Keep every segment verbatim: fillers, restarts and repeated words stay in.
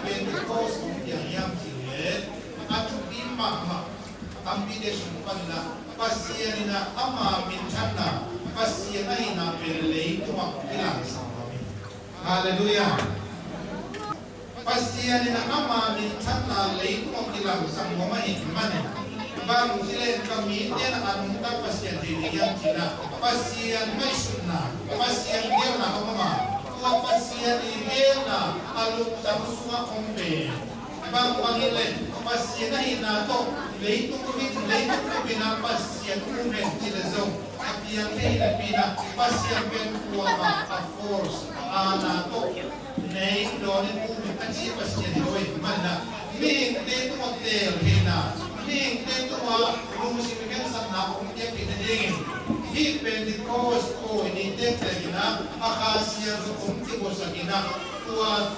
Pentecost hong piang hiam cih leh a thupi mahmah, tampite sung panin ah Pasian in ah ama minthanna, Pasian ahihna pen leitungah kilangsak nuam hi. Halleluiah. Pasian in ah ama minthanna leitungah kilangsak nuam ahih manin, bang ci leng ka mite in ah a nungta Pasian thei ding hiam ci-in ah Pasian ngaihsutna, Pasian geelna a om a, tua Pasian i geelna a lungtang sungah om pen bang bang hi leh Pasian ahihna tawh leitung bup in, leitung bup in ah Pasian um hen ci leh zong a piang thei hi napi-in ah Pasian pen kuamah a force, a na tawh nei dawn in um hi a ci Pasian hi lo ahih manin ah mihingte tungah teel hi-in ah, mihingte tungah lungsim khensatna hong piak theihna dingin hih Pentecost Pawi ni tektek in ah a Kha Siangtho hong kigualsak in ah tua,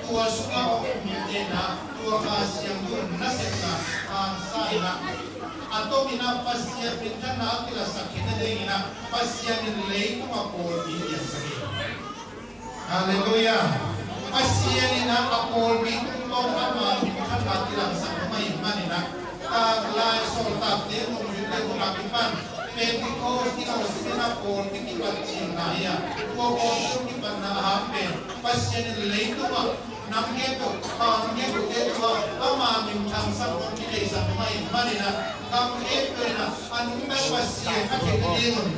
tua sungah a om mite in ah tua Kha Siangtho nasepna hangsan in ah a tomin ah Pasian minthanna a kilatsak theihna dingin ah Pasian in leitungah pawlpi piangsak hi. Halleluiah. Pasian in ah a pawlpi tungtawn ama minthanna kilangsak nuam ahih manin ah tanglai sawltakte nungzuite hun a kipan Pentecost i lo sin in ah pawlpi kipat cihna hi a, tua pawlpi kipatna a hang pen Pasian in leitungah nam khempeuh, pau nam khempeuhte tungah ama minthanna hong kitheihsak nuam ahih manin ah gam khempeuh in ah a nungta Pasian a theihna ding un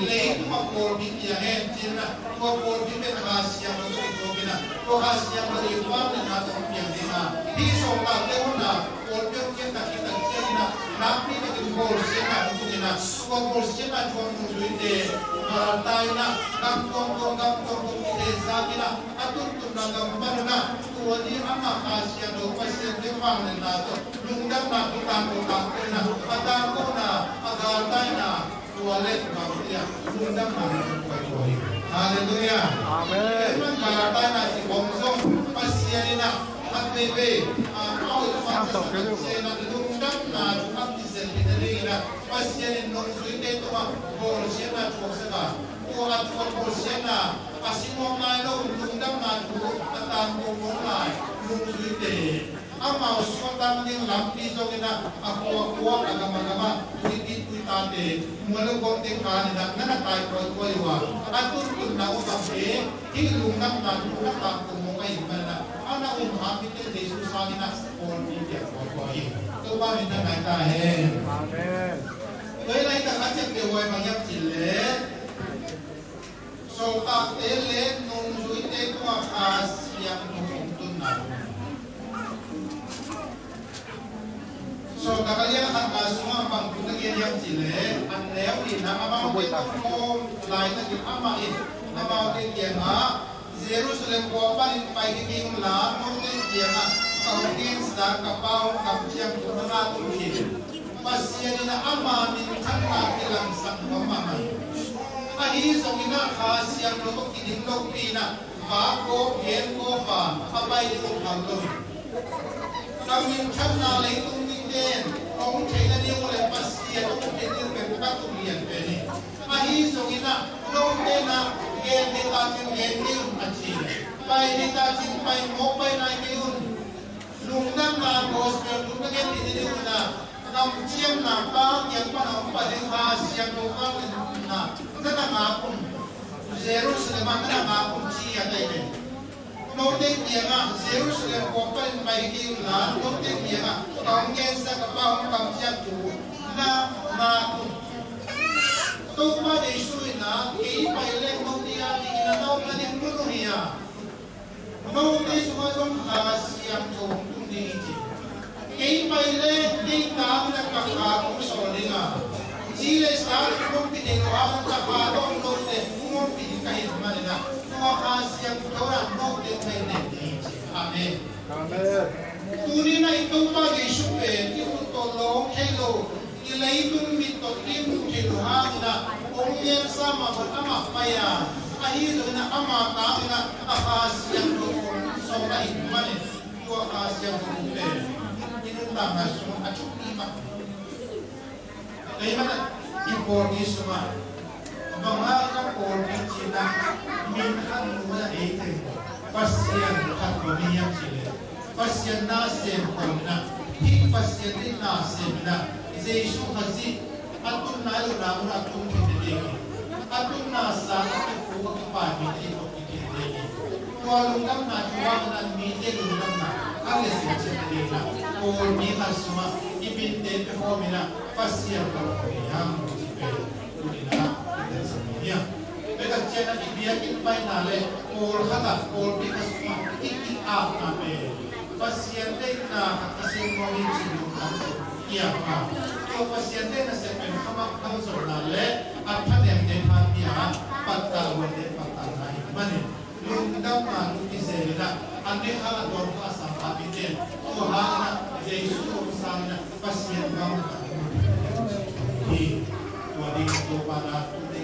leitungah pawlpi piang hen ci-in ah tua pawlpi pen Kha Siangtho tawh kituak in ah tua Kha Siangtho i vangliatna tawh piang ding a, hih sawltakte hun a pawlpi hong piangtak khit tak ciangin ah nakpi takin bawlsiatna hong tung in ah tua bawlsiatna tawh nungzuite galtai in ah gam tuamtuam gam tuamtuam kithezak in ah a tuntunna gam pan un ah tua ni ama Kha Siangtho Pasian pen vangliatna tawh lungdamna tawh tangko tangko in ah a tangkona a galtaina tua le bang ci-a lungdamna tawh kituak hi. Halleluiah. Amen. Tua galtaina cih bang zong Pasian in ah khat veivei a, a hoih a, Pasian in ah lungdamna tawh a kizel theihna dingin ah Pasian in nungzuite tungah bawlsiatna thuaksak a, tua a thuak bawlsiatna a si nuam lai lo, lungdamna thu a tangko nuam lai nungzuite, amau suahtak ding lampi zongin ah a khuakhua, a gam a gam ah, tuipi tuitate, mual le guamte kan in ah na na tai khuaikhuai uh a, a tuntunna uh a bang hi. Hih lungdamna thu a tangko nuam ahih manin ah a na um kha mite Jesu sangin ah pawlpi piang khuaikhuai hi. Topa min thang ngai ta hen. Amen. Tua hi laitak a ciamteh huai bang hiam cih leh sawltakte le nungzuite tungah Kha Siangtho hong tunna. Sawltak a lian khatna sungah bang thu na gen hiam cih leh, a neu nihna, amaute tawh kawm laitakin amah in amaute kiangah, Jerusalem khua panin pai kik un la, note kiangah ka hong gensa ka Pa hong kamciam thu na ngak un hi. Pasian in ah ama minthanna kilangsak nuam mahmah hi. Ahi zongin ah Kha Siangtho tawh kiding lopi in ah vak gawp gen gawp a, a pai ding uh phal lo hi. Ka minthanna leitung mite in hong theih nading uh leh Pasian hong theih ding pen ka tung lian pen hi. Ahi zongin ah note in ah gen ding ta cin gen ding un a ci leh, pai ding ta cin pai mawk pai nai kei un. Lungdamna gospel thu na gen ding ding un ah, kamciamna Pa kiang pan a hong pai ding Kha Siangtho vangliatna na na ngak un. Jerusalem ah na na ngak un ci a tai pen. Note kiangah Jerusalem khua panin pai kik un la, note kiangah ka hong gensa ka Pa hong kamciam thu na ngak un. Topa Jesu in ah kei pai leng note a dingin ah na omna ding mun uh hi a, note sungah zong Kha Siangtho hong tung ding hi ci. Kei pai leng kei tangin ah ka Kha kong sawl ding a, ci le sa kong ompih thei lo hangin ka Kha tawh note kong ompih ding ka hih manin ah tua Kha Siangtho in ah note hong nei den ding hi ci. Amen. Amen. Tuni-in ah i Topa Jesu pen i khut tawh lawng thei lo, i leitung mit tawh i muh theih loh hangin ah hong gensa mahmah, amah pai a, ahi zongin ah ama tangin ah a Kha Siangtho hong sawl ahih manin tua Kha Siangtho pen i nuntakna sungah a thupi mahmah. Ahih manin ah i pawlpi sungah bang hang ka pawlpi cihna, min khat nungah ei teng Pasian khat kua mi hiam cih leh Pasian na sem khawm in ah, hih Pasian deihna sem in ah, Jesu Khazih a tunna i lutna mun ah a tun theihna dingin, a tunna sang a kipu a kipai mite i koih theihna dingin, tua lungdamna i hua in ah mite lungdamna a leh sem theihna dingin ah, pawlpi khat sungah i minte pia khawm in ah Pasian ka lawm hi hang ci pen tuni in ah i telsiam hi. Tua ciangin i biakinn paina le pawlkhat ah, pawlpi khat sungah i ki-apna pen Pasian deihna khat ka sem nuam hi cih lungtang tawh i ap a, tua Pasian deihna sem pen khamah kham zawhna le a thanente phat hi a, pattah luaite pattahna ahih manin lungdamna tawh kizel in ah, a ne kha a dawn kha a sang kha mite tua hangin ah Jesu hong sang in ah Pasian gam hi. Tua ding Topa na tute